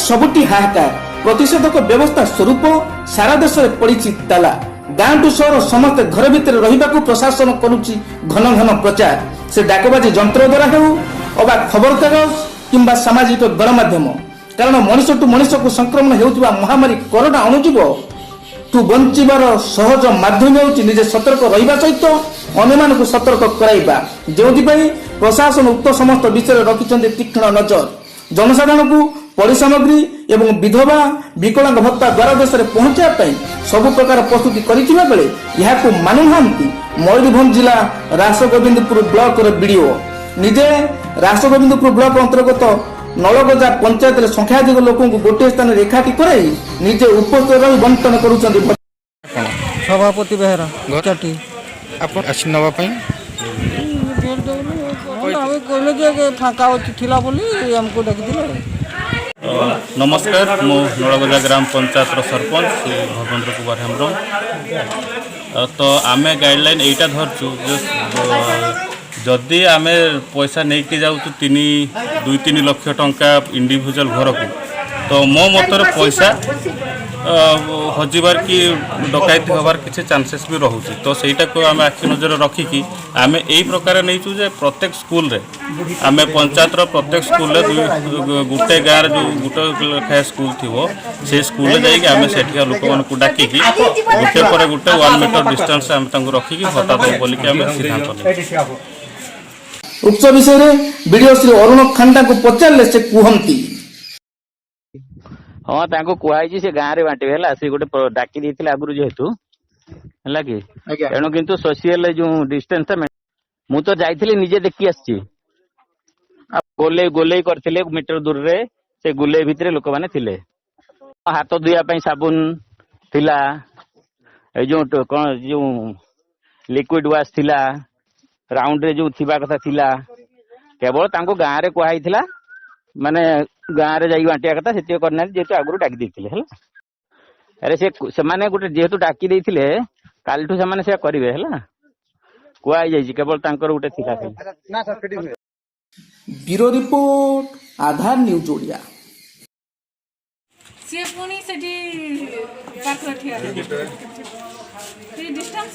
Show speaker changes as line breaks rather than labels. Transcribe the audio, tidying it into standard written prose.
ସବୁଠି ହାହାକାର। ପ୍ରତିଷେଧକ ବ୍ୟବସ୍ଥା ସ୍ୱରୂପ ସାରା ଦେଶରେ ପଡ଼ିଛି ତାଲା। ଗାଁଠୁ ସହର ସମସ୍ତେ ଘର ଭିତରେ ରହିବାକୁ ପ୍ରଶାସନ କରୁଛି ଘନ ଘନ ପ୍ରଚାର। ସେ ଡାକବାଜି ଯନ୍ତ୍ର ଦ୍ୱାରା ହେଉ ଅବା ଖବରକାଗଜ କିମ୍ବା ସାମାଜିକ ଗଣମାଧ୍ୟମ। କାରଣ ମଣିଷଠୁ ମଣିଷକୁ ସଂକ୍ରମଣ ହେଉଥିବା ମହାମାରୀ କରୋନା ଅଣୁଜୀବ ଠୁ ବଞ୍ଚିବାର ସହଜ ମାଧ୍ୟମ ହେଉଛି ନିଜେ ସତର୍କ ରହିବା ସହିତ ଅନ୍ୟମାନଙ୍କୁ ସତର୍କ କରାଇବା, ଯେଉଁଥିପାଇଁ ପ୍ରଶାସନ ଉକ୍ତ ସମସ୍ତ ବିଷୟରେ ରଖିଛନ୍ତି ତୀକ୍ଷ୍ଣ ନଜର। ଜନସାଧାରଣଙ୍କୁ ପଡି ସାମଗ୍ରୀ ଏବଂ ବିଧବା, ବିକଳାଙ୍ଗ ଭତ୍ତା ଦ୍ୱାର ଦେଶରେ ପହଞ୍ଚାଇବା ପାଇଁ ସବୁ ପ୍ରକାର ପ୍ରସ୍ତୁତି କରିଥିବା ବେଳେ ଏହାକୁ ମାନୁନାହାନ୍ତି ମୟୂରଭଞ୍ଜ ଜିଲ୍ଲା ରାସଗୋବିନ୍ଦପୁର ବ୍ଲକର ବିଡିଓ। ନିଜେ ରାସଗୋବିନ୍ଦପୁର ବ୍ଲକ ଅନ୍ତର୍ଗତ ନଳଗଜା ପଞ୍ଚାୟତରେ ସଂଖ୍ୟାଧିକ ଲୋକଙ୍କୁ ଗୋଟିଏ ସ୍ଥାନରେ ଏକାଠି କରାଇ ନିଜେ ଉପସ୍ଥିତ ରହି ବଣ୍ଟନ କରୁଛନ୍ତି।
ସଭାପତି ବେହେରା। ଚାଟି।
ଆପଣ ଆସି ନେବା ପାଇଁ?
ଆମେ କହିଲେ ଯେ ଫାଙ୍କା ଅଛି ଥିଲା ବୋଲି ଆମକୁ ଡାକିଥିଲେ।
ନମସ୍କାର, ମୁଁ ନଳଗଜା ଗ୍ରାମ ପଞ୍ଚାୟତର ସରପଞ୍ଚ ଶ୍ରୀ ଭବେନ୍ଦ୍ର କୁମାର ହେମ୍ବ୍ରମ। ତ ଆମେ ଗାଇଡ଼ଲାଇନ୍ ଏଇଟା ଧରିଛୁ ଯେ ଯଦି ଆମେ ପଇସା ନେଇକି ଯାଉଛୁ 2-3 ଲକ୍ଷ ଟଙ୍କା ଇଣ୍ଡିଭିଜୁଆଲ ଘରକୁ, ତ ମୋ ମତରେ ପଇସା ହଜିବାର କି ଡକାୟତି ହେବାର କିଛି ଚାନ୍ସେସ୍ ବି ରହୁଛି। ତ ସେଇଟାକୁ ଆମେ ଆଖି ନଜରରେ ରଖିକି ଆମେ ଏଇ ପ୍ରକାର ନେଇଛୁ ଯେ ପ୍ରତ୍ୟେକ ସ୍କୁଲରେ, ଆମେ ପଞ୍ଚାୟତର ପ୍ରତ୍ୟେକ ସ୍କୁଲରେ ଦୁଇ ଗୋଟେ ଗାଁରେ ଯେଉଁ ଗୋଟେ ଲେଖାଏଁ ସ୍କୁଲ ଥିବ, ସେଇ ସ୍କୁଲରେ ଯାଇକି ଆମେ ସେଠିକା ଲୋକମାନଙ୍କୁ ଡାକିକି ଗୋଟେ ପରେ ଗୋଟେ 1 ମିଟର ଡିଷ୍ଟାନ୍ସ ଆମେ ତାଙ୍କୁ ରଖିକି ଭତ୍ତା ଦେବୁ ବୋଲିକି ଆମେ ସିଦ୍ଧାନ୍ତ ନେଇଛୁ।
ଉକ୍ତ ବିଷୟରେ ବିଡିଓ ଶ୍ରୀ ଅରୁଣ ଖାଣ୍ଡାଙ୍କୁ ପଚାରିଲେ ସେ କୁହନ୍ତି,
ହଁ, ତାଙ୍କୁ କୁହାହେଇଛି, ସେ ଗାଁରେ ବାଣ୍ଟିବେ। ହେଲା, ସେ ଗୋଟେ ଡାକି ଦେଇଥିଲେ ଆଗରୁ ଯେହେତୁ, ହେଲା କି? ତେଣୁ କିନ୍ତୁ ସୋସିଆଲ ଯୋଉ ଡିଷ୍ଟାନ୍ସ, ମୁଁ ତ ଯାଇଥିଲି, ନିଜେ ଦେଖି ଆସିଛି। ଆଉ ଗୋଲେଇ ଗୋଲେଇ କରିଥିଲେ, ମିଟର ଦୂରରେ, ସେ ଗୁଲେଇ ଭିତରେ ଲୋକମାନେ ଥିଲେ। ହାତ ଧୋଇବା ପାଇଁ ସାବୁନ ଥିଲା, ଏଇ ଯୋଉ କଣ ଯୋଉ ଲିକୁଇଡ ୱାଶ ଥିଲା, ରାଉଣ୍ଡରେ ଯୋଉ ଥିବା କଥା ଥିଲା। କେବଳ ତାଙ୍କୁ ଗାଁରେ କୁହାହେଇଥିଲା, ମାନେ ଗାଁରେ ଯାଇକି ବାଣ୍ଟିବା କଥା, ସେତିକି କରିନାହାନ୍ତି, ଯେହେତୁ ଆଗରୁ ଡାକି ଦେଇଥିଲେ। ହେଲା, ଆରେ ସେ ସେମାନେ ଗୋଟେ ଯେହେତୁ ଡାକି ଦେଇଥିଲେ, କାଲିଠୁ ସେମାନେ ସେୟା କରିବେ। ହେଲା, କୁହା ହେଇଯାଇଛି, କେବଳ ତାଙ୍କର ଗୋଟେ ଥିଲା ଖାଲି।
ବ୍ୟୁରୋ ରିପୋର୍ଟ, ଆଧାର ନ୍ୟୁଜ୍ ଓଡ଼ିଆ।
ସିଏ ପୁଣି ସେଠି ପାଖରେ ଠିଆ ହେଲେ। ଡିଷ୍ଟାନ୍ସ।